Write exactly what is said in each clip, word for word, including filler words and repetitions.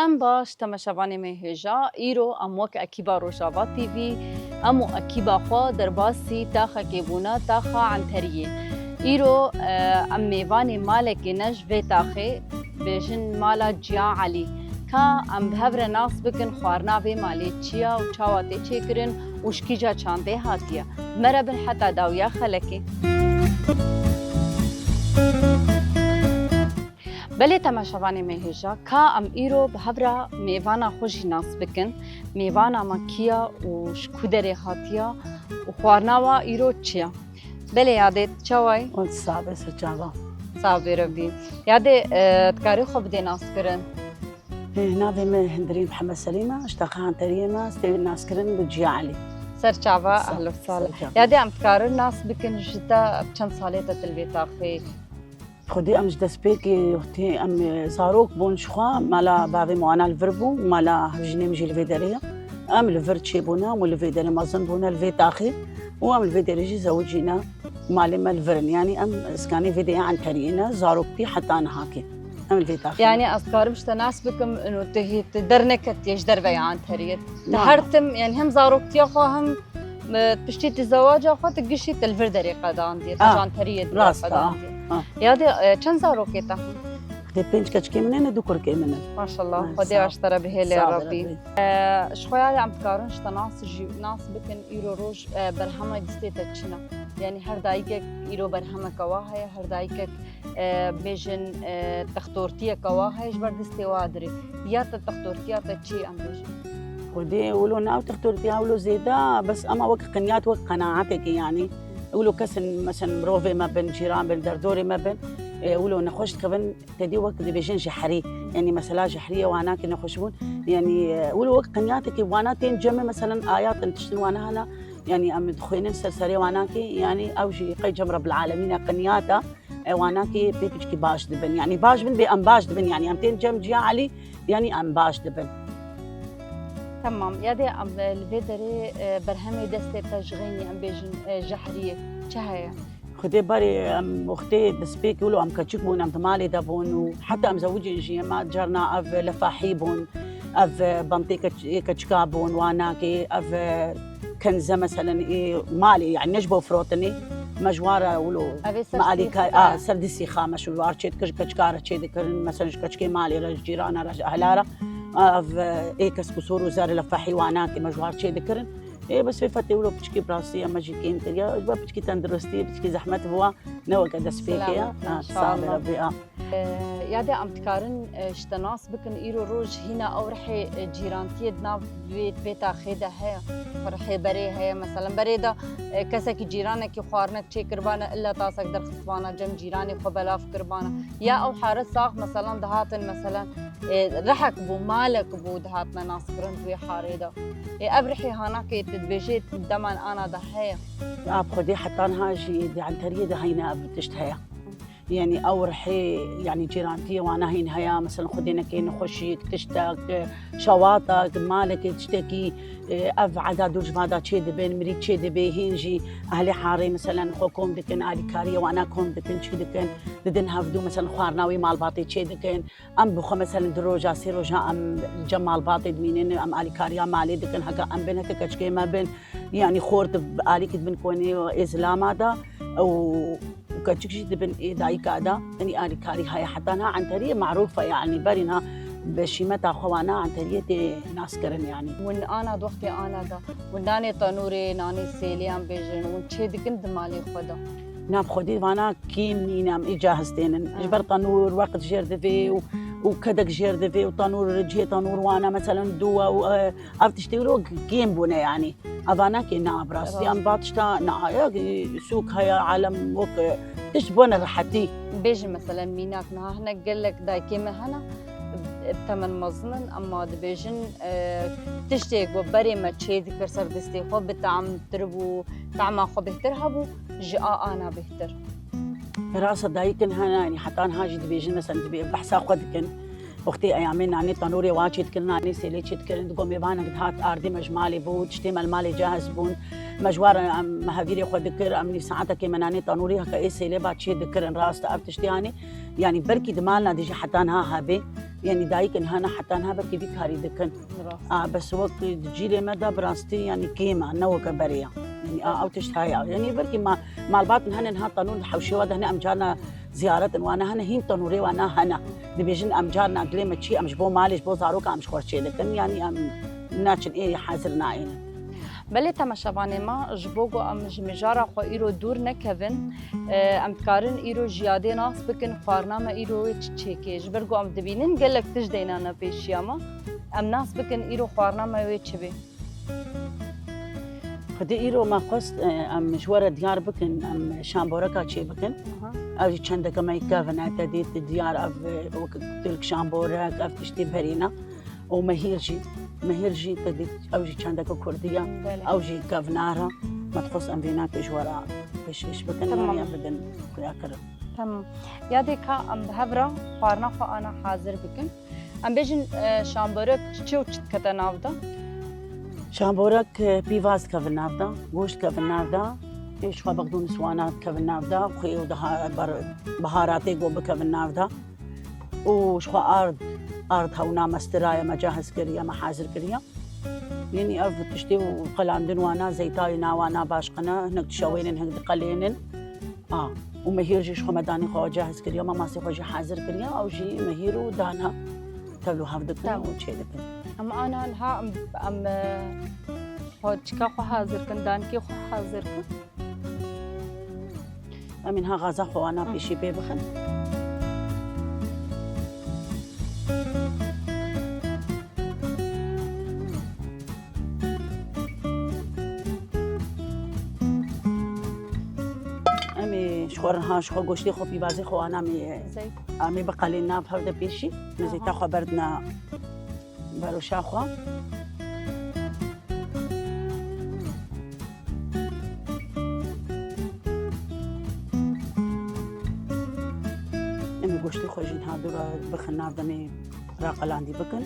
Em baş, temaşevanê me hêja, îro em wek ekîba Rojava T V, em û ekîba xwe derbasî taxekê bûne, taxa Enteriyê. Îro, e, em mêvanê malekê ne ji vê taxê, bêjin mala Ciya Elî. Ka em bi hev re nas bikin, xwarina vê malê çi ya û çawa tê çêkirin û ji kîja çandê hatiye. Bi me re bin heta dawiya xelekê. Belê temaşevanê me hêja, ka em îro bi hev re mêvana xwe jî nas bikin. Mêvana me kî ya û ji ku derê hatiya û xwarina wa îro çi ya? Belê Yadê, çawa yî? Û sabe ser çava. Sabe Rebî. Yadê, e, dikarî xwe bidê naskirin? Ê, navê me Hindirî Mihemed Selîm e, ji taxa Enteriyê me, ez tê naskirin bi Ciya Elî. Ser çava, ehlo sala. Ser çava. Yadê, em dikarin nas bikin ji te, çend salê te til vê taxê? Xwedî em ji destpêkê wextê em, e, zarok bûn ji xwe, mala bavê me wana li vir bû, mala hevjînê min jî li vê derê ye. Em li vir çêbûne, em li vê derê mezin bûne, li vê taxê û em li vê derê jî zewicîne. Malê me li vir in, yanî em iskanê vê derê Enteriyê ne, zaroktî heta nihakê. Em li vê taxê ne. Yanî ez dikarim ji te nas bikim, ino tu hî, tu derneketiye ji derveya Enteriyê. Te Na. her tim, yanî hem zaroktiya xwe hem E, piştî tu zewaca xwe tu gişî te li vir derê qedandiye, te Ah, ji Enteriyê di vir rast e, ah, qedandiye. ah. Yadê, e, çend zarokê te hene? Dê pênc keçikê min hene, du kurikê min in. Maşallah, Ay, Xwedê sağ ol. ji te re bihêle Sağ ol, Rabbî. Rabbî. E, ji xwe ya em dikarin ji te nas jî, nas bikin, îro roj, e, berhema distê te çi ne? Yanî her dayikek îro berhemeke wa heye, her dayikek e, bêjin, e, textortiyeke wa heye ji ber distê wa dirê. Ya te textortiya te çi em bêjin? Xwedê wilo nav textortiya wilo zêde, bes ema wek qinyat, wek qenaetekê yanî. Wilo kesin, mesen mirovê me bin, cîran bin, derdorê me bin, e, wilo nexweş dikevin, te dî wek dibêjin jehrî. Yanî mesela jehriyê wanakê nexweş bûn. Yanî, e, wilo wek qinyatekê wana tên cem me, meselen ayatin tiştin wana hene. Yanî em dixwînin ser serê wanakê, yanî ew jî qey cem Rebbil Alemîn e, qinyata. E, wanakê pê piçkî baş dibin. Yanî baş bin, bê em baş dibin. Yanî em tên cem Ciya Elî, yanî em baş dibin. Tamam. Ya dê em, e, li vê derê, e, berhemê destê te ji xeynî, em bêjin, e, jehriyê. Çi heye? Xwedê berê em wextê destpêkê wilo em keçik bûn, em di malê de bûn û heta em zewicîn jî, ema carna ev lefahî bûn, ev bantê keç-, keçika bûn, wanakê, ev kenze, meselen, ê malê, yani ne ji bo firotinê, me ji wan re wilo Ev ê ser me alîkar-, sîxa. a, ser di sîxa me ji wan çê dikir, ji keçika re çê dikirin, meselen, ji keçikê malê re, ji cîrana re, ji ehla re, ev ê kesk û sor û zer li fehî wanakê me ji wan çê dikirin. Ê, bes vê fetê wilo piçkî bi rastî ya me jî kêm kiriya, ji ber piçkî tenduristî, piçkî zehmet bûa, ne weke destpêkê ya. Selamet, Ha, inşallah. Sağ ol, Rabbi, a. E, ya dê em dikarin, e, ji te nas bikin, îro roj hîna ew rihê, e, cîrantiyê di nav vê, vê taxê de heye? Rihê berê heye, meselen, berê de, e, kesekî cîranekî xwarinek çêkiribane, illa tasek derxistibana cem cîranê xwe belav kiribane. Ya ew hare sax, meselen, dihatin, meselen, e, rihek bû, malek bû, dihatine naskirin di wê harê de. E, ev rihê hanakê tu dibêjê deman ana de heye? Ya, bi Xwedê heta niha jî di Enteriyê de heyne ev tişt heye. Yanî ew rihê, yanî cîrantiyê wana hîn heye, mesela xwedênekê nexweşîk, tiştek, şewatek, malekê, tiştekî, ev eda dûr ji va de çê dibin, mirî çê dibê, hîn jî ehlê harê, mesela xwe kom dikin, alîkariyê wana kom dikin, çi dikin, didin hevdû, mesela xwarina wê malbatê çê dikin. Em bi xwe, mesela du roja, sê roja em cem malbatê dimînin, em alîkariya malê dikin, heke em bin, heke keçikê me bin, yanî xort alîkî dibin konê ê zilama de û Û keçik jî dibin ê dayika de, tenî alîkarî heye. Heta niha Enteriyê merûf e, yanî berî niha bi şîmeta xwe wana Enteriyê tê naskirin, yanî. Hûn ana di wextê ana de, hûn nanê tenûrê, nanê sêlê em bêjin, hûn çê dikin di malê xwe de? Na, bi xwedî vana kêm nîn em ê cahistênin. Ha. Ji ber tenûr weqt jêr divê û, û kedek jêr divê û tenûr, cihê tenûr wana, meselen, dû e û, e, ev tiştê wilo kêm bûne, yanî. Eva nake na, bi rastî Rast. em ba tişta na, ya, sûk heye, alem wek, e, tişt bûne rehetî. Bêjin, meselen, mînak niha hinek gelek dayikê me hene, bi temen mezin in, ema dibêjin, e, tiştê ku berê me çê dikir ser destê xwe, bi tamtir bû, tama xwe bêhtir hebû, ji a ana bêhtir. Rasa dayikin hene, yanî heta niha jî dibêjin, meselen, dibê behsa xwe dikin. Wextê eyamê nanê tanûrê wa çêdikirin, nanê sêlê çêdikirin, digo mêvanek dihat ardê me ji malê bû, tiştê me li malê cahis bûn. Me ji wan re, em, me hevîrê xwe dikir, em nîv saetekê me nanê tanûrê heke ê sêlê ba çêdikirin. Rast e, ev tiştê hanê, yanî belkî di malna de jî heta niha hebe. Yanî dayikên hene heta niha belkî vî karî dikin. Rast. A, bes wek di cîlê me de bi rastî yanî kêm e, ne weke berê ye. Yanî a, ew tişt heye. Yanî belkî ma-, malbatin hene niha tenûr di hewşê we de hene em carna ziyaretin wana hene, hîn tenûrê wana hene. Dibêjin em carna dilê me çi, em ji bo malê, ji bo zaroka em ji xwe çê dikin. Yanî em naçin ê hazir nayînin. Belê temaşevanê me, ji bo ku em ji mijara xwe îro dûr nekevin, e, em dikarin îro ji yadê nas bikin, xwarina me îro wê çi çêkê. Ji ber ku em dibînin gelek tişt deynane pêşiya me. Em nas bikin îro xwarina me wê çi bê. Xwedê îro me xwest, e, em ji we re diyar bikin, em şamboreka çê bikin. Aha. Ev jî çendeke me kevin e, te dît diyar ev, e, wek tu lik şamborek, ev tiştê berî ne. Û mehîr jî, mehîr jî te dît, ew jî çendeke kurdî ye. Belê. Ew jî kevnar e. Me dixwest em vênakê ji we re pêşkêş bikin, Tamam. yanî em bidin xuyakirin. Tamam. Ya dê ka em bi hev re xwarina xwe ana hazir bikin. Em bêjin, e, şamborek çi û çi dikete nav de? Şamborek, e, pîvaz dikevin nav de, goşt dikevin nav de, pêş xwe bexdûn û siwana dikevin nav de, xwê û daha bar-, biharatê go bikevin nav de. Û ji xwe ard, ard hewna me stiraye, me cahiz kiriye, me hazir kiriye. Yanî ev tiştê û qelandin wana, zeytayê nawana baş qene, hinek dişewênin, hinek diqelênin. A, û mehîr jî ji xwe me danî xwe cahiz kiriye, me masê xwe jî hazir kiriye, ew jî mehîr û dana tevlû hev dikin Tamam. û çê dikin. Em ana niha em, em, e, xwe çika xwe hazir kin, danikê xwe hazir kin. Em ê niha gaza xwe wana Hı. pêşî pê bixin. Em ê ji xwe re niha ji xwe goştê xwe pîvazê xwe wana em ê, Zeyt. em ê biqelên nav hev de pêşî. Em ê zeyta Aha. xwe berdina Beroşa xwe. Em ê goştê xwe jî niha dû re bixin nav de em ê raqelandî bikin.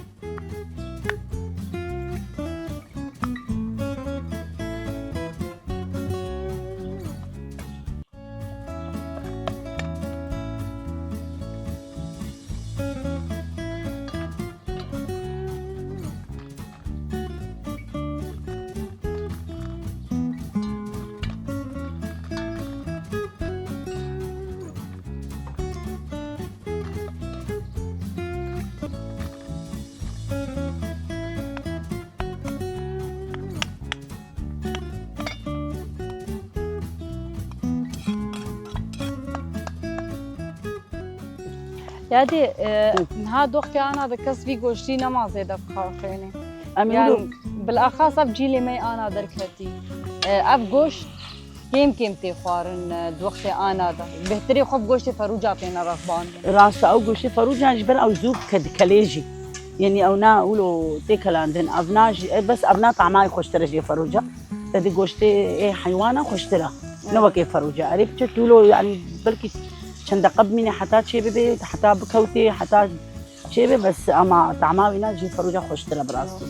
Ya dê, e, Hı. niha doxtê ana de kes vî goştî nema zêde bixaxêne. Em Yani, îro bilaxas ev cîlê me ana derketî. E, ev goşt kêm kêm tê xwarin, e, di wextê ana de. Bêhtirê xwe bi goştê ferûca têne rexbandin. Rast e, ew goştê ferûca ji ber ew zû ke dikelê jî. Yanî ew na wilo tê kelandin. Ev na jî, e, bes ev na tamay xweştir e jê ferûca. Te di goştê ê heywana xweştir e. Ne Evet. wekê ferûca. Erê piçe tu wilo, yanî belkî çend deqe bimîne heta çê bibe, heta bikewtê, heta çê be, bes ama tama wî na jî ferûca xweştir e bi rastî.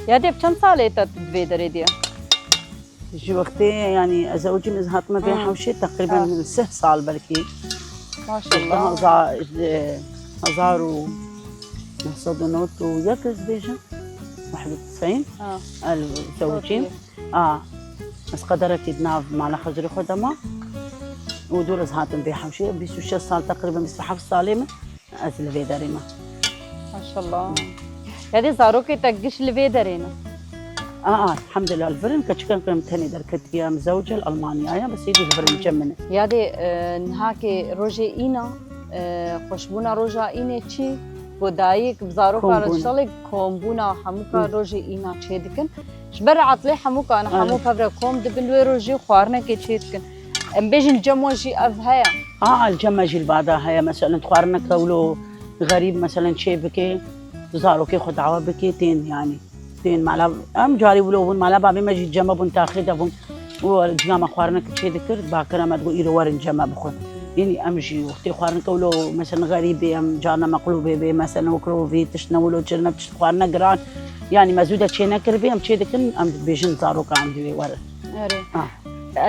Ya dê bi çend salê te tu di vê derê de ye? Ji wextê, yanî ez ewcîm ez hatime vê Hmm. hewşê teqrîben Hmm. sih sal belkî. Maşallah. Hezar, e, hezar û neh sed û nod û yek ez dibêjim. Wahid û tisîn. Ha. El zewcîm. Çok iyi. A, ez qederekî di nav mala xezirê xwe de ma. Û dûr ez hatim vê hewşê. Bîst û şeş sal, teqrîben bîst û heft salê min. Ez li vê derê me. Maşallah. Ya dê zarokê te giş li vê derê ne? A, a, elhamdulillah, li vir in, keçikan ku em tenê derketiye, em zewce li Almanyaya, bes êdî li vir in cem min e. Ya dê, e, nihakê rojê îna, e, xweşbûna roja înê çi? Ku dayik bi zaroka re Kombûna. dişelê kombûna hemûka Hı. rojê îna çê dikin. Ji ber etlê hemû kan, hemû Erê. pevre kom dibin, wê rojê xwarinekê çê dikin. Em bêjin cemo jî ev heye. A, li cem me jî li bada heye. Meselen, xwarineke wilo xerîb, meselen, çê bike, zarokê xwe dawa bike, tên, yanî. Tên mala, em carî wilo bûn, mala bavê me jî cema bûn, taxê de bûn. Û ciya me xwarineke çê dikir, bakira me digot, îro werin cema bixwin. Yanî em jî wextê xwarineke wilo, meselen, xerîbê, em carna meqlûbê bê, meselen, wek rovî, tiştine wilo, çirine, tişt xwarine giran. Yanî me zû de çê nekiribê, em çê dikin, em dibêjin zaroka em divê werin. Erê. Ha.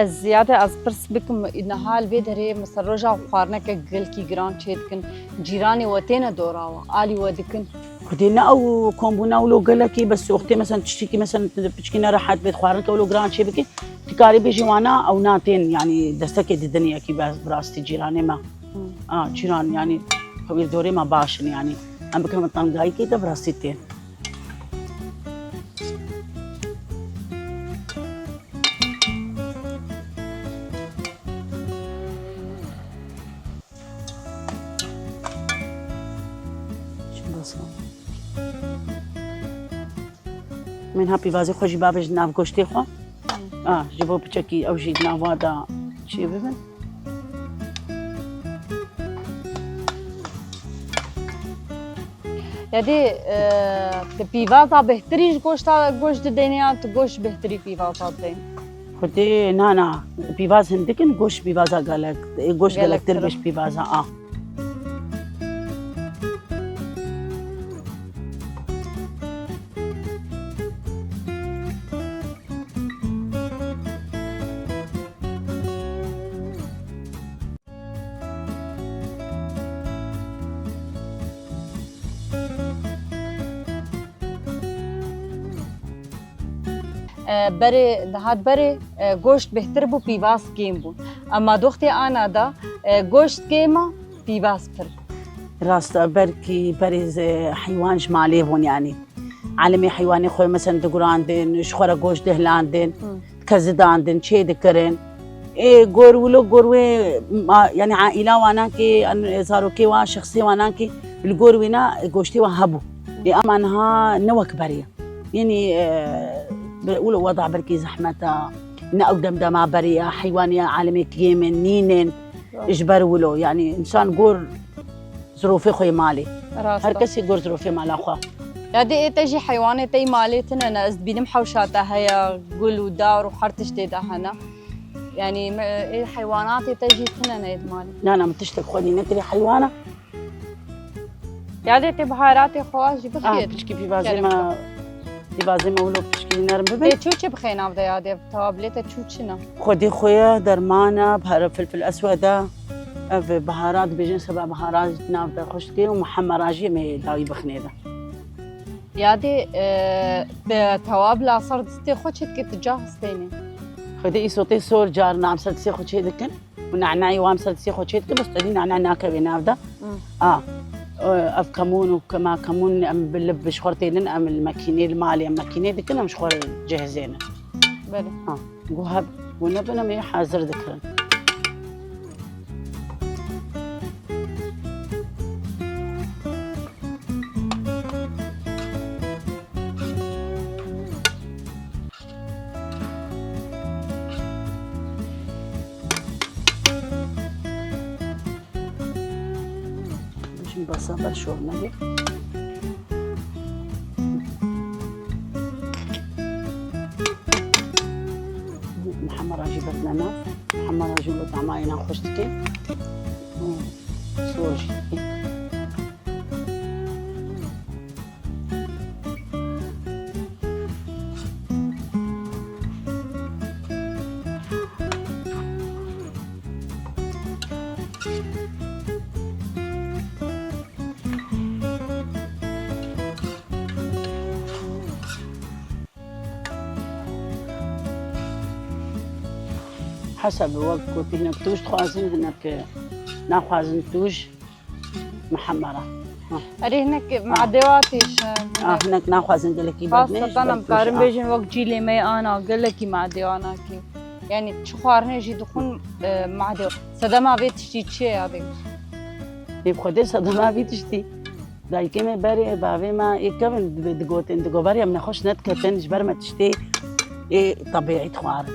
Ez ziyade ez pirs bikim, niha li vê derê, mesela, roja xwarineke gelkî giran çê dikin, cîranê we têne dora we, alî we dikin? Xwedê ne ew kombûna wilo gelekî, bes wextê, mesela, tiştekî, mesela, piçkî nerehet bê, xwarineke wilo giran çê bikî, tu karî bêjî wana ew na tên, yanî destekê didin yekî, bi rastî cîranê me. Hmm. A, cîran, yanî, hewîr dorê me baş in, yanî. Em bikin tengayîkê de bi rastî tên. Min ha pîvazê xwe jî bavêjin nav goştê xwe. A, ji bo piçekî ew jî di nava de çê bibin. Yadî, e, tu pîvaza bêhtirî ji goşta, goşt didêne yan tu goşt bêhtirî pîvaza didên? Xwedê na, na, pîvaz hindik in, goşt pîvaza gelek, e, goşt Gelek gelektir tira. Bêj pîvaza a. E, berê, dihat berê, e, goşt bêhtir bû, pîvaz kêm bû. Ema doxtê ana da, e, goşt kêm a, pîvaz pir. Rast e, berkî berê, e, heywan ji malê bûn, yanî. Alemê heywanê xwe, mesela, digurandin, ji xwe re goşt dihlandin, Hmm. dikezidandin, çê dikirin. Ê, gor wilo, gor wê, ma-, yanî aîla wanan kî, an, zarokê wan, şexsê wanan kî, li gor wîna, e, goştê wan hebû. Ê, ama niha ne wek berê ye. Yanî, e, be-, wilo weda berkî zehmet e, ne ew demdema berê ye, heywanê alemê kêm in, nînin, Rast. ji ber wilo. Yanî, însan gor zirofê xwe yê malê. Rast e. Her kesê gor zirofê mala xwe. Ya dê ê te jî heywanê te yê malê tine ne, ez dibînim hewşa te heye, gul û dar û her tiştê te hene. Yanî, me, ê heywanatê te jî tine ne yê malê. Na, na, min tiştek xwedî nekirî heywana. Ya dê tê biharatê xwe jî Ah, bixêt. Piçkî pîvazê Kerem me, ke. Pîvazê me wilo piçkî nerm bibin. Tê çûçi bixê nav de ya dê, tablê te çûçi ne? Xwedî xwe ye, derman e, bihara filfil eswed e. Ev biharat dibêjin seba biharat nav de xweş dikê û muhemmera jî em ê dawî bixinê de. Ya dê, e, te tewabla ser distê xwe çê dikê, tu ca histênê? Xwedî îsotê sor carna em ser distê xwe çê dikin. Û nenayê wan ser distê xwe çê dikin, bes tevî nana nakeve nav de. Hmm. A, e, ev kemûn û kema kemûn em bi lib bi ji xwe tênin, em li mekînê, li malê em mekînê dikin, em ji xwe cihizênin. Belê. Ha, ku heb, ku nebin em ê hazir dikirin. Şimdi basa baş olmadı. Muhammed Racî bertnena. Muhammed Racî lo tamayê nan xweş dike. Hı, soji. Hesab wek ku hinek tûj dixwazin, hinek naxwazin tûj. Mihemera. Ha. Erê hinek Ha. Madewatî ji Ha, hinek naxwazin gelekî berdine, Xasatan em karin bêjin wek cîlê me ana gelekî madewa nake. Yani çi xwarinê jî dixwin, e, madewa. Sedema vê tiştî çi ye ya dê? Ê xwedê sedema vî tiştî. Dayikê me berê, bavê me ê kevin dibe digotin, digo berê em nexweş nediketin, ji ber me tiştê ê tebîî dixwarin.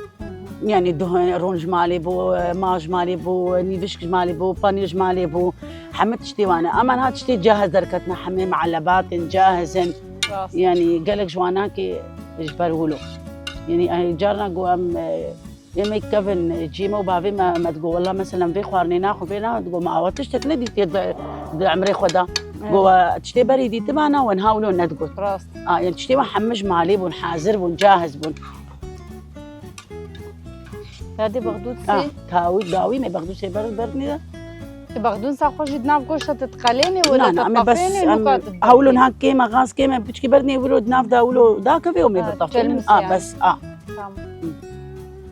Yanî duh-, ron ji malê bû, ma ji malê bû, nîvişk ji malê bû, panîr ji malê bû. Hemî tiştê wan e. Ama niha tiştê cahiz derketine, hemî meelebatên cahiz in. Rast. Yanî gelek ji wan nakê ji ber wilo. Yanî, e, carna ku em, e, Yê me kevin, cî me û bavê me, me digo, "Wela meselem vê xwarinê naxwe, vê na," digo, "Me awa tiştek nedîtiye di, di emrê xwe de." Evet. Go, "We tiştê berî dîtibana, we niha wilo nedigot." Rast. A, yani tiştê we hemû ji malê bûn, hazir bûn, cahiz bûn. Ya dê bexdût Ah, sê? Tawî, dawî me bexdût sê ber, ber nî de. Te bexdûn sa xwe jî di nav goşta te diqelênê, wela Na, na, te em ê bes, tafênê, em nuka te hewlo dibînê. Niha kême, gaz kême, piçkî bernê wilo di nav de wilo dakeve û me Ha, bitafênin. çelmîs A, yani. Bes, a. Tamam.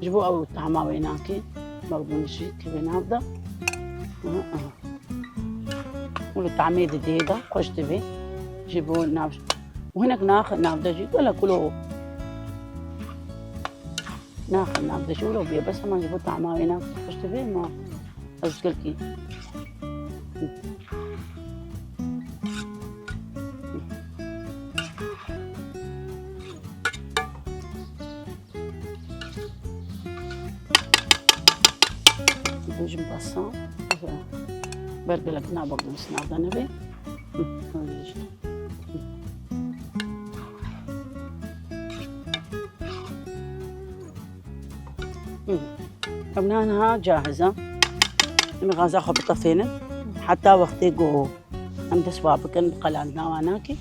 Ji bo ew tahma wê nakê, bexdûn jî keve nav de. Hı, hı. Wilo tahmê didê de, xweş dibê. Ji bo nav, û hinek nax nav de jî, wela kulo. Nax nav de jî, wilo bê, bes heman ji bo tahma wê nakê xweş dibê, ma Ez gelkî. Bêjim basa. Ber gelek nabak, sinav de nebe. Hı. Ew niha cahiz e. Em ê gaza xwe bitefênin. Heta wextê ku em dest wa bikin bi qelandina wan nakê.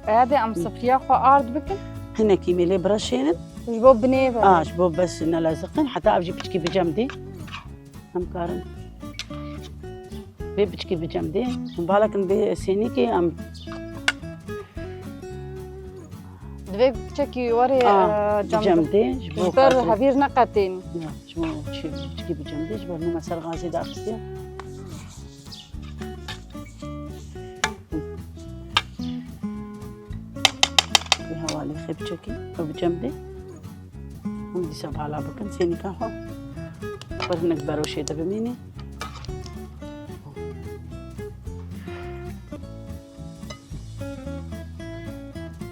Eya dê em sifriya xwe ard bikin. Hinekî mêlê bireşênin. Ji bo binê ve. A, ji bo bes neleziqin. Heta ev jî piçkî bicem dê. Em karin vê piçkî bicem dê. Em balakin vê sênîkê em Divê piçekî werê, A, e, cem bicem de. Dê, ji bo Ji ber xatir hevîr neqetên. Ya, ji bo çi, piçekî bicem dê, ji ber nû me ser gazê daxistiye. Bi hevalê xê piçekî, ew bicem dê. Hûn dîsa bala bikin, sênîka xwe. Ber hinek beroşê de bimînî.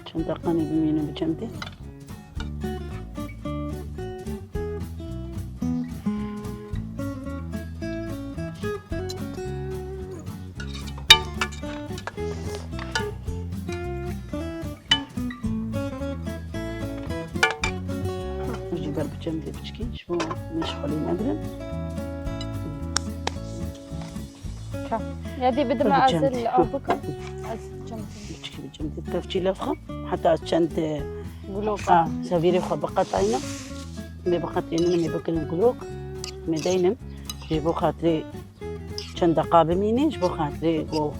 Çend deqanê bimîne bicem dê. Ji ber bicem dê piçkî, ji bo meşxulî negirin. Ka. Ya dê bidime ez Bicem dê. Ew bikim. Ez bicem dê. Piçkî bicem dê. Tevçî levxa. Heta çend, e, Gulok. A, sevîrê xwe biqetayne. Mê biqetînin, mê bikirin gulok. Mê deynin. Ji bo xatirê Çend deqa bimînî ji bo xatirê ku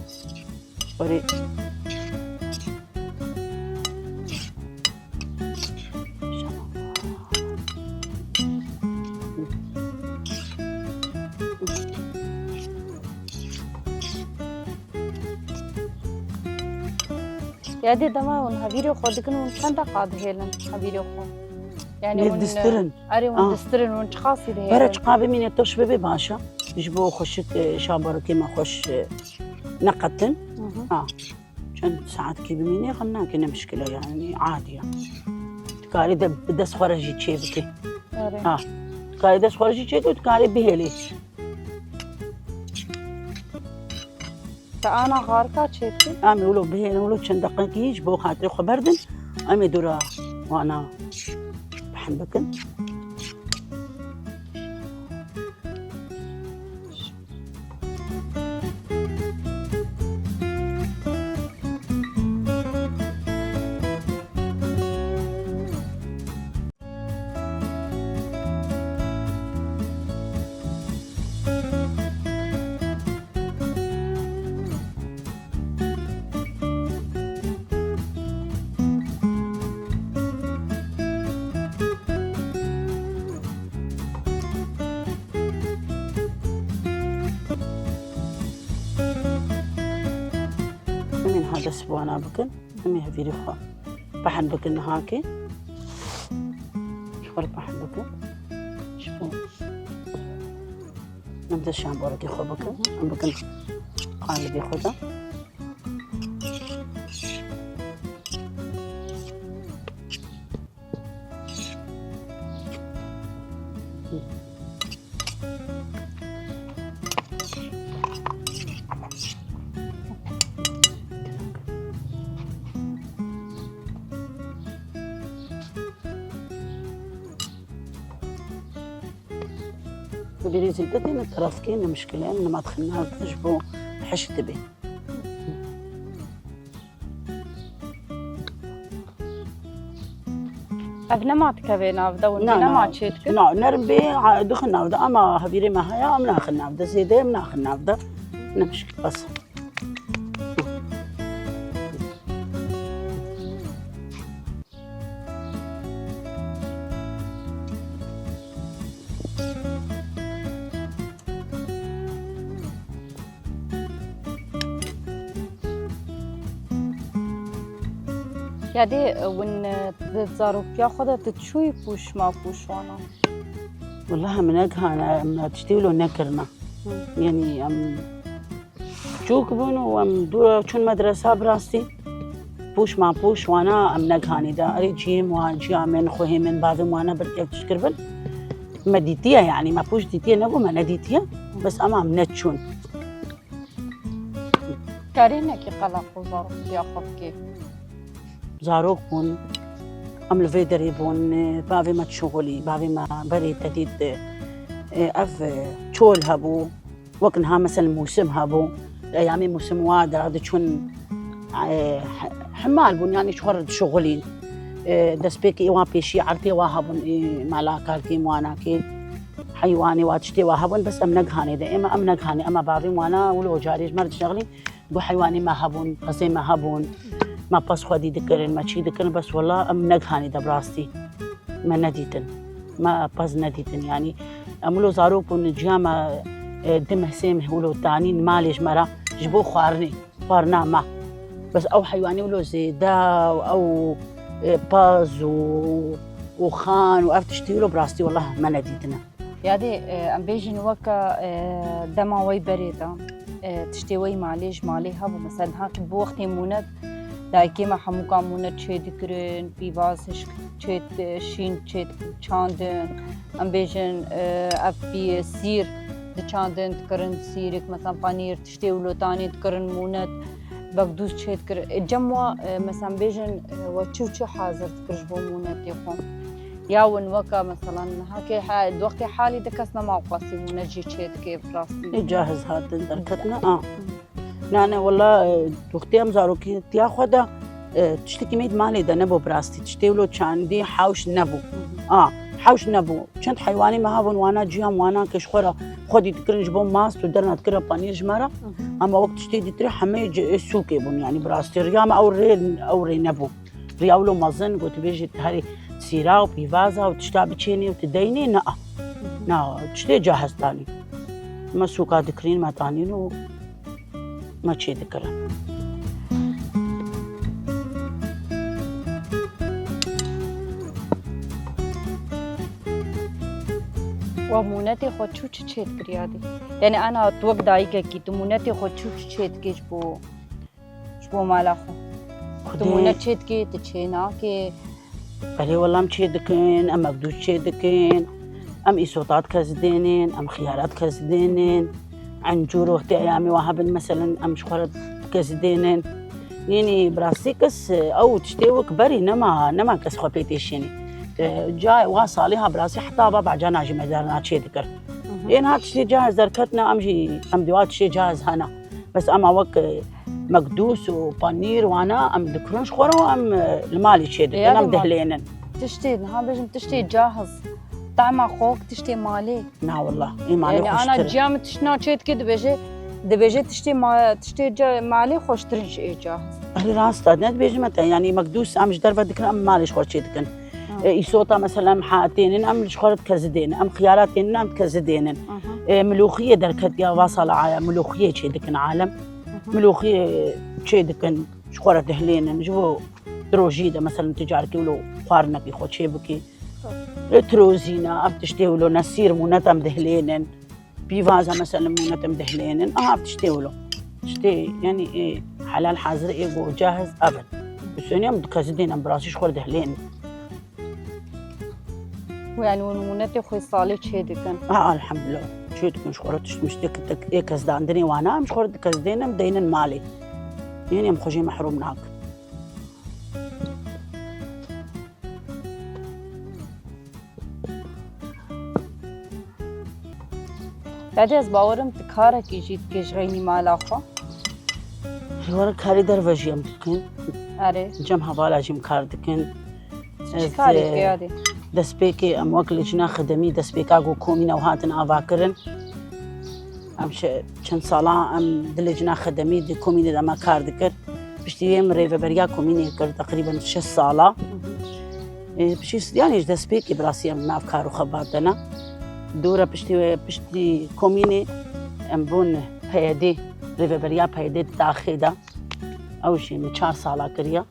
werê. Ya dê dema hûn hevîrê xwe dikin, hûn çend deqa dihêlin hevîrê xwe? Yani Lê hûn, distirin. Erê hûn Ah. distirin, hûn çiqasî dihêlin? Bere çiqa bimîne toş bibe baş e. Ji bo xweşik, e, şabarokê me xweş, e, neqetin. Hı hı. Ha. Çend saetkî bimîne, xem nake, ne mişkile yani, adî ye. Dikarî de bi dest xwe re jî çê bike. Erê. Ha. Dikarî dest xwe re jî çê bike, dikarî bihêlî. Te ana xarika çêkî? Em ê wilo bihêlin, wilo çend deqekî ji bo xatirê xwe berdin. Em ê dûra wana bihin bikin. Em ê niha dest bi wana bikin. Em ê hevîrê xwe pehn bikin niha kê. Ji xwe re pehn bikin. Ji bo em dest şamborekê xwe bikin. Em bikin qalibê xwe de. Bibêrê zêde têne terefkê, ne mişkile, nema dixin nav de ji bo hişk dibe. Ev nema dikeve nav de, hûn Na, nema na. Çê dikin? Na, nerm bê, a, dixin nav de, ama hevîrê me heye, em naxin nav de, zêde em naxin nav de. Ne mişkil, bes. Ya dê, win, di zarokiya xwe de tu çûyî pûş ma pûş wana? Wela em negihane, em tiştê wilo nekirine. Hı. Yanî em çûk bûn û em dû çûn medresa bi rastî. Pûş ma pûş wana em negihanî de. Erê ciyê min, ciya min, xwehê min, bavê min wana ber ev tişt kiribin. Me dîtiye yanî, me pûş dîtiye, ne ku me nedîtiye. Bes ema em neçûn. Karê nekî qala xwe zarok diya xwe bikê. Zarok bûn, em li vê derê bûn, bavê me dişuxulî, bavê me berê te dît, e, ev, e, çol hebû, wek niha mesela mûsim hebû, eyamê mûsim wa de diçûn, e, he-, hemal bûn, yanî ji xwe re dişuxulîn. E, destpêkê wan pêşî erdê wa hebûn, e, mala karkê wana kê, heywanê wa tiştê wa hebûn, bes em negihanê de, ême em negihanê, ema bavê wana wilo carê ji me re dişexlîn. Got heywanê me hebûn, pezê me hebûn, me pez xwedî dikirin, me çî dikirin, bes wela em negihanî de bi rastî me nedîtin. Me pez nedîtin, yanî em wilo zarok bûn, ciya me, e, du meh sê meh wilo tanîn malê ji me re ji bo xwarinê, xwarina me. Bes ew heywanê wilo zêde û ew, e, pez û, û xan û ev tiştî wilo bi rastî wela me nedîtine. Yadê, e, em bêjin weke, e, dema wey berê de, e, tiştê wey malê ji malê hebû. Mesela niha ki bi wextê mûnet, dayikê me hemûka mûnet çê dikirin, pîvaz hişk çê, e, şîn çê çandin. Em bêjin, e, ev pî sîr diçandin, dikirin sîrik, mesela panîr, tiştê û lotanê dikirin mûnet, bekdûz çê dikir. E, cem wa, e, mesela em bêjin, e, we çi û çi hazir dikir ji bo mûnetê xwe? Ya win weke, meselan, niha kê he-, di wextê halî de kes nema qasî mûne jî çê dike bi rastî. Ê cahiz hatin derketine, a. Na, ne, wela, e, wextê em zarokîtiya xwe de, e, tiştekî me di malê de nebû bi rastî. Tiştê wilo çandî hewş nebû. A, hewş nebû. Çend heywanê me hebûn, wana ciyam, wana ke ji xwe re xwedî dikirin ji bo mast û derna dikirin panîr ji me re. Ama wek tiştê dîtirî hemê ci-, sûkê bûn, yanî bi rastî. Riya me ew rê, ew rê nebû. Riya wilo mezin, ku tu bêjî tu herî sîra û pîvaza û tişta biçênî û tu deynê, na. Na, tiştê cahiz tanî. Me sûka dikirîn, me tanîn û me çê dikirin. Wa mûnetê xwe çû çi çê dikir yadî? Yanî ana tu wek dayikekî, tu mûnetê xwe çû çi çê dikê ji bo Ji bo mala xwe. Tu Xwedê mûne çê dikî, tu çê nakî. Belê wela em çê dikin, em mevdû çê dikin, em îsota dike zidênin, em xiyara dike zidênin. Encûr wextê eyamê wa hebin, meselen, em ji xwe re dike zidênin. Yanî bi rastî kes, ew tiştê wek berî nema, nema kes xwe pê têşînî. E, ca wa salê ha bi rastî heta va bacana jî me derna çê dikir. Ên ha tiştê cahez derketine, em jî, em diwa tiştê cahez hene. Bes ema wek, e, mekdûs û panîr wana em dikirin ji xwe re û em, e, li malê çê dikin, em dihlênin. Tiştê, niha bêjim tiştê cahiz. Tahma xwe wek tiştê malê. Na wela, ê malê xweştir e. Yanî ana ciya min tişt na çê dike dibêje, dibêje tiştê ma-, tiştê ca-, malê xweştir in ji ê cahiz. Erê rast e, ne dibêjim te, yanî mekdûs em ji derve dikin, em malê ji xwe çê dikin. E, îsota mesela em ha tênin, em ji xwe re dike zidênin, em xiyara tênin, em dike zidênin. E, milûxiyê derketiya va sala aya, milûxiyê çê dikin alem. Milûxiyê çê dikin, ji xwe re dihlênin, ji bo di rojî de mesela tu carekî wilo xwarinekî xwe çê bikî. E, tirozîna, ev tiştê wilo nesîr mûnet em dihlênin. Pîvaza, mesela, mûnet em dihlênin. Aha, ev tiştê wilo. Tiştê, yanî, ê, helal hazir ê go cahiz ev in. Bi sonê em dike zidênin, em bi rastî ji xwe dihlênin. Û yani hûn mûnetê xwe salê çê dikin? Ha, elhamdulillah. Çê dikin, ji xwe re tişt mişt ê kes dandinê wana, em ji xwe re di kes dênin, em deynin malê. Yanî em xwe jê mehrum nakin. Bence ez bawerim tu karekî jî dikê ji xeynî mala xwe. Ji we re karê derve jî em dikin. Erê. Cem hevala jî em kar dikin. Çi karê ke yadê? Destpêkê em wek licna xedemî, destpêka ku komîne û hatin avakirin. Em çend sala em di licna xedemî di komînê de me kar dikir. Piştî wê em rêveberiya komînê kir, teqrîben şeş sala. Piştî yanî ji destpêkê bi rastî em nav kar û xebat de ne. Dû re piştî wê, piştî komînê em bûn P Y D, rêveberiya P Y D di taxê de. Ew jî min çar sala kiriye.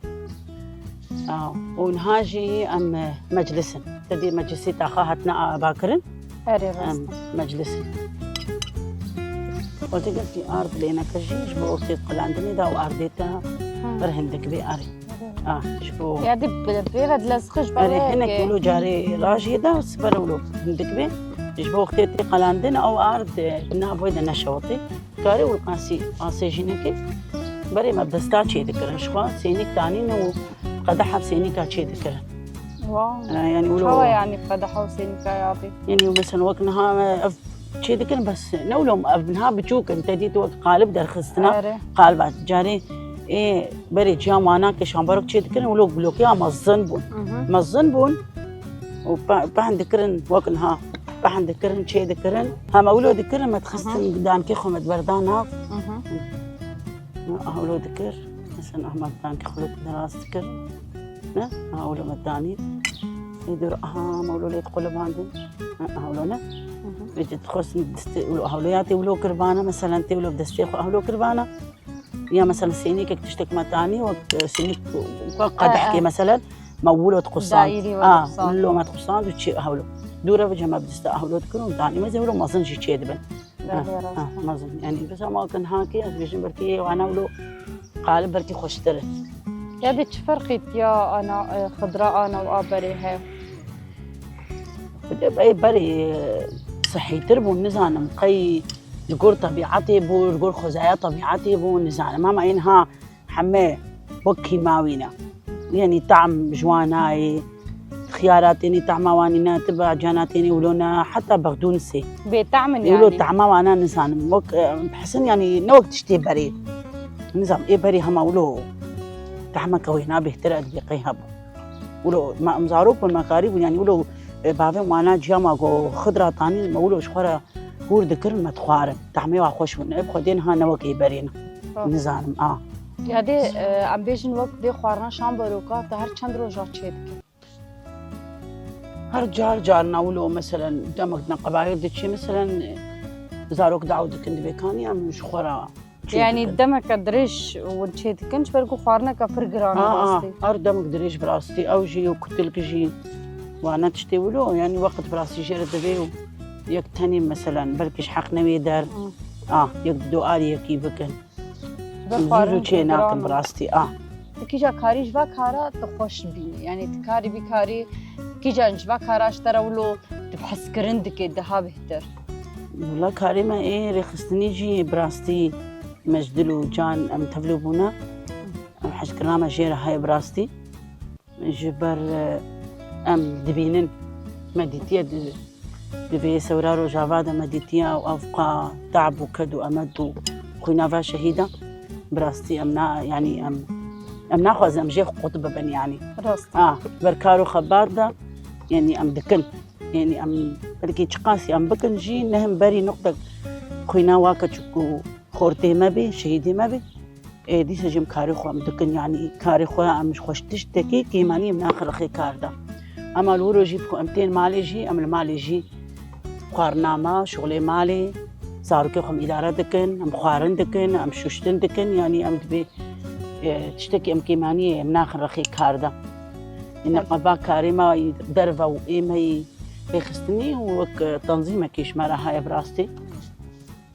Û niha jî em meclis in. Te dî meclisê taxa hatine avakirin. Erê rast. Meclis. Wextê gelkî ard lê neke jî ji bo wextê qilandinê de û ardê te bir hindik bê erê. Ah, ji bo. Ya dî pêve dilez xij bavê. Erê hinek wilo carê rajiyê de siber wilo hindik bê. Ji bo wextê tê qilandin ew ard nav wê de neşewitê. Karê û qasî asê jînekê berê me bi desta çê dikirin. Ji xwe sênîk danîne û qedeha bi sênîka çê dikirin. Wow. Yani wilo. Çawa yani qedeha û sênîka yabî? Yani mesela wek niha ev çê dikirin bes ne wilo ev niha biçûk in te dît wek qalib derxistina. Erê. Qaliba carê ê berê ciya wana ke şambarok çê dikirin wilo blokeya mezin bûn. Mezin bûn û pehn dikirin wek niha. Pehn dikirin, çê dikirin. Hema wilo dikirin, me dixistin dankê xwe me diberdana. Aha wilo dikir. Mesela aha me dankê xwe deraz dikir. Ne? Aha wilo me danî. Ê dur aha me wilo lê diqulibandin. Aha wilo ne? Vê dixwestin distê wilo aha wilo ya tê wilo kirvana, mesela tê wilo destê xwe aha wilo kirvana. Ya mesela sênîkek tiştek me tanî, wek e, sênîk wek qedehkê mesela me wilo dixusand. Daîrî wek dixusand. Wilo me dixusand û çi hewlo. Dû re vêca me bi dista hewlo dikin û danî me zê wilo mezin jî çê dibin. Belê, ha, rast. Ha, mezin. Yani mesela ma kin hakî ez bêjim belkî wana wilo qalib belkî xweştir e. Ya dê çi ferqî tiya ana e, xidra ana û a berê heye? Ê berê e, sihîtir bû, nizanim qey li gor tebîetê bû, li gor xwezaya tebîetê bû, nizanim. Hema ên ha heme wek kîmawî ne. Yanî tam ji wan nayê, xiyaratênî tahma wan nîne, tu bacanatênî wilo ne, heta bexdûnisê. Bêtehm in yanî. Wilo tahma wana nizanim. Wek e, em dihesin yanî ne wek tiştê berê. Nizam ê berê hema wilo tahmeke wêna bêhtir e dibê qey hebû. Wilo me em zarok bûn, me karî bûn, yanî wilo e, bavên wana ciya ma ku xidra tanî me wilo ji xwe re hûr dikirin, me dixwarin. Tahmê wa xweş bûn. Ev xwedê niha ne wek ê berê ne. Nizanim a. Ya dê e, em bêjin wek vê xwarina şambaroka te her çend roja çê dike? Her car carna wilo meselen demek neqebayir diçî meselen zarok daw dikin dibê kanî em ji xwe re çê dikin. Yanî demeke dirêj hûn çê dikin ji ber ku xwarineke pir giran e rastî. Her demek dirêj bi rastî ew jî û kutilk jî wana tiştê wilo yanî weqt bi rastî jê re divê û yek tenê meselen belkî ji heq newê der a yek di do alî yekî bikin. Zû zû çê nakin bi rastî a. Tu kîja karî ji va kara tu xweş dibînî? Yanî tu karî bî karî kîja ji va kara ji te re wilo tu bi hezkirin dikê daha bêhtir? Wila karê me ê rêxistinî jî bi rastî me ji dil û can em tevlî bûne. Em hezkirina me jê re heye bi rastî. Ji ber e, em dibînin me dîtiye di, di vê sewra rojava de me dîtiye û ev qa te'b û ked û emed û xwîna va şehîdan bi rastî em na, yanî em, em naxwazin em jê xwe qut bibin yanî. Rast. Ha, ber kar û xebat de yanî em dikin. Yanî em belkî çiqasî em bikin jî ne him berî nuqtek xwîna wa keçik û xortê me bê, şehîdê me bê. Ê, dîsa jî em karê xwe em dikin, yanî karê xwe em ji xwe tiştekî kêmanî em naxin rexê kar de. Ema li wir rojî ku em tên malê jî, em li malê jî xwarina me, şixulê malê, zarokê xwe em îdare dikin, em xwarin dikin, em şuştin dikin, yanî em dibê, e, tiştekî em kêmaniyê em naxin rexê kar de. Ê, neqeba karê me derve û ê me yî rêxistinî û wek, e, tenzîmekî ji me re heye bi rastî.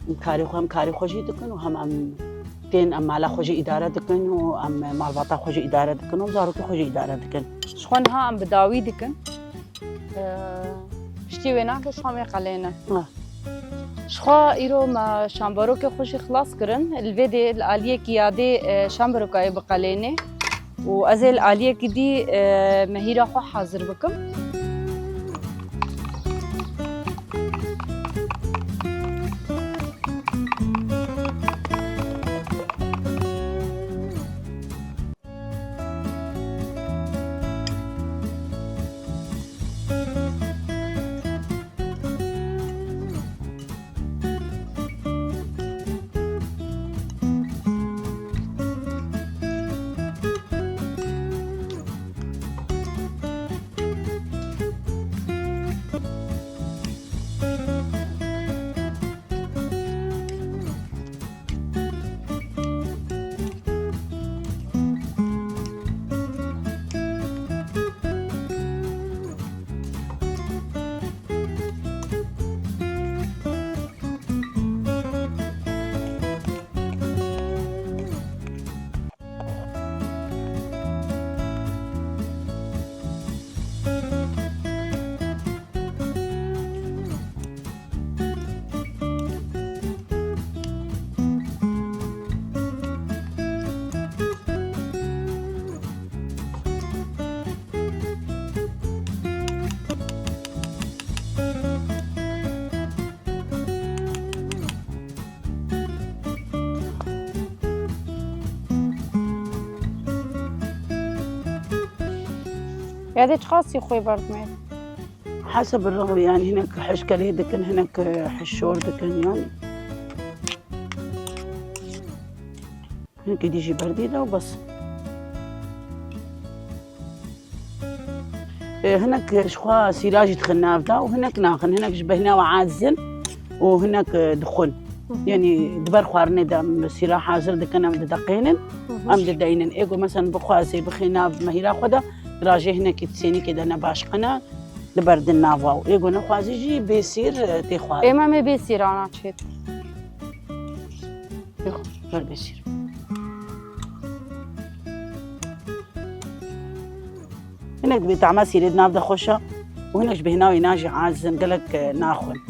Em karê xwe, em karê xwe jî dikin û hem em tên em mala xwe jî îdare dikin û em malbata xwe jî îdare dikin û zarokê xwe jî îdare dikin. Ji xwe niha em bi dawî dikin. Ee, Piştî wê nake şamê qelêne. Ha. Ji xwe îro me şambarokê xwe jî xilas kirin. Li vê dê li aliyekî yadê, e, şambarokayê biqelênê. Û ez ê li aliyekî dî, e, mehîra xwe hazir bikim. Ya dê çiqasî xwê berdimê? Heseb rexwe, yani hinek hişkelê dikin, hinek hişor dikin yani. Hinekî dî jî berdî de û bes. E, hinek ji xwe sîra jî dixin nav de û hinek naxin. Hinek ji bêhna we aciz in û hinek, e, dixwin. Hı hı. Yanî di ber xwarinê de em sîra hazir dikin, em dideqînin, Hı hı. em dideynin. Ê ku mesela bixwazê bixê nav mehîra xwe de, di rajê hinekî di sênîkê de ne baş qene, diberdin nav û ê ku nexwazî jî bê sîr, e, tê xwarin. Ê me mê bê sîrana çêt. Yox, wer bê sîr. Hinek dibê tahma sîrê di nav de xweş e û hinek ji bêhna wê nan jî aciz in, gelek, e, naxwin.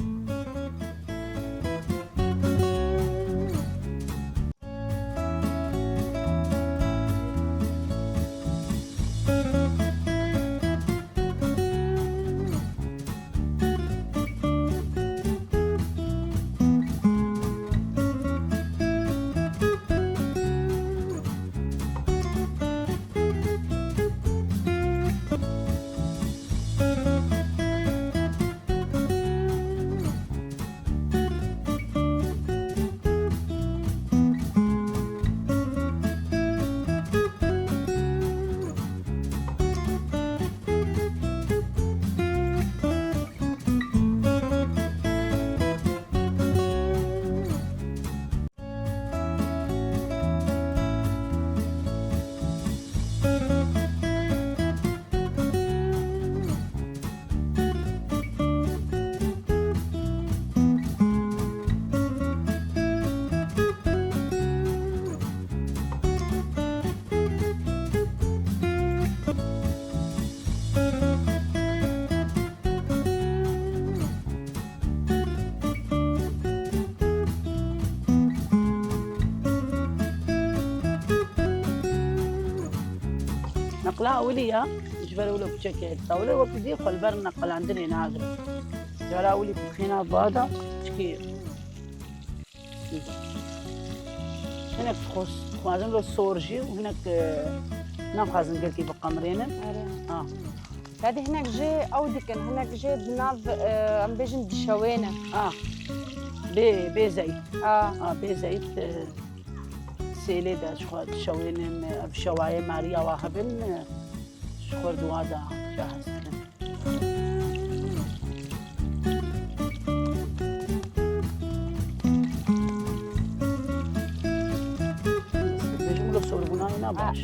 Neqla ewilî ya, ji ber wilo piçekê tewlê wekî dî xwe li ber neqelandinê nagire. Cara ewilî ku dixê nav va de, çikî hinek dixwaz-, dixwazin lo sor jî û hinek, e, naxwazin gelkî biqemirênin. Erê. Ha. Yadî hinek jê ew dikin, hinek jê di nav, e, em bêjin dişewêne. Ah. Bê, bê zeyt. Ah. Ah, bê zeyt, e, sêlê de ji xwe dişewênin, e, ev şewayê mariya wa hebin, e, ji xwe di wa de cahaz dikin. Bêjim lo sorbûna wî na baş.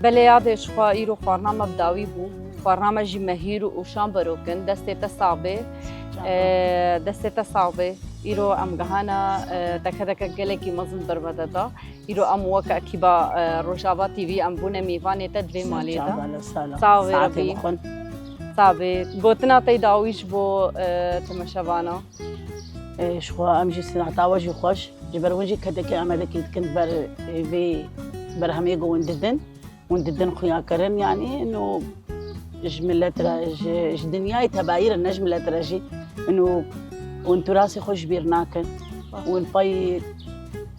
Belê yadê ji xwe îro xwarina me bi dawî bû. Xwarina me jî mehîr û şan berok in. Destê te sax bê. E, destê te sax bê. Îro em gihana, e, teke teke gelekî mezin ber me de da. Îro em wek ekîba, e, Rojava T V em bûne mêvanê te di vê malê de. Sax bê Rabî. Sax bê. Gotina te dawî ji bo, e, temeşevana. E, ji xwe em jî sineta we jî xweş. Ji ber hûn jî kedekê amadekî dikin ber, e, vê berhemê ku hûn didin. Hûn didin xuyakirin, yanî, ino ji milet re, ji, ji dinyayê tebayî re, ne ji milet re jî. Ino hûn turasê xwe ji bîr nakin. Hûn pey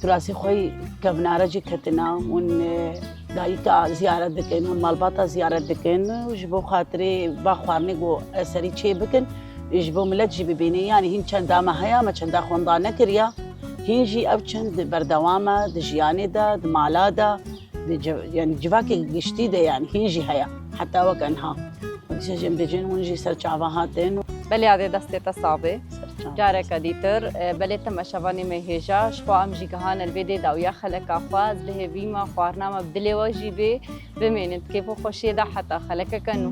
turasê xwe kevnare jî ketina. Hûn, e, dayika ziyaret dikin, hûn malbata ziyaret dikin. Û ji bo xatirê va xwarinê ku ez serî çê bikin, ji bo milet jî bibînin. Yanî hîn çenda me heye, me çenda xwenda nekiriya. Hîn jî ev çend berdewam e di jiyanê de, di mala de. Di civ-, yanî civakê giştî de, yanî hîn jî heye. Heta wek enha. Û dîsa jî em dicên hûn jî ser çava hatin. Belê yadê destê te sax bê. Ser çava. Careke dîtir, e, belê temeşevanê me hêja, ji xwe em jî gihane li vê dê dawiya xeleka xwe, ez bihêvî me xwarina me bi dilê we jî bê, bimênin di kêf û xweşiyê de heta xelekeke nû.